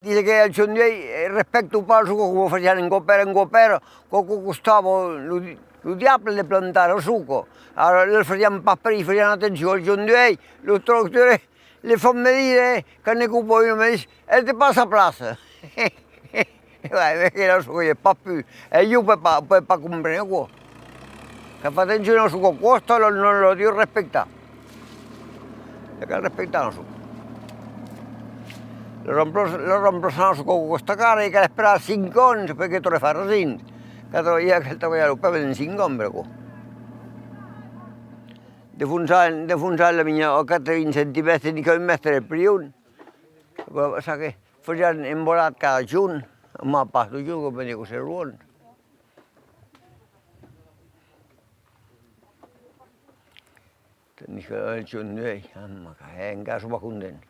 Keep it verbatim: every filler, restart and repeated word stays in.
Dise que al jorn d'uèi, eh, respèctan pas lo sucre, coma fasián en Copèr, en Copèr, quò, quò costava lo di-, lo diable de plantar lo sucre. Ara, los fasián pas parir, fasián atencion. Al jorn d'uèi, lo tractor, le fan me dire, quand ne copa un, me ditz: "Es de pas sa plaça." E ben, que lo sucre es pas pus. E ieu pòde pas, pòde pas comprene aquò. Cal far atencion a çò que còsta, lo, lo, lo deu respectar. E cal respectar lo sucre. Lo rempla-, lo remplaçar lo sucre còsta car e cal esperar cinc ans perque torne far rasin. Cal trabalhar, cal trabalhar lo pèl en cinc ans per aquò. Defonsar, defonsar la mina a quatre-vints centimètres, ni qu'a un mètre de prion. Aquò, ça que fasián embalat cada jorn, mas pas totjorn, que veniá que se luèn. Tandis que al jorn d'uèi, ah, ma, eh, encara son pas content.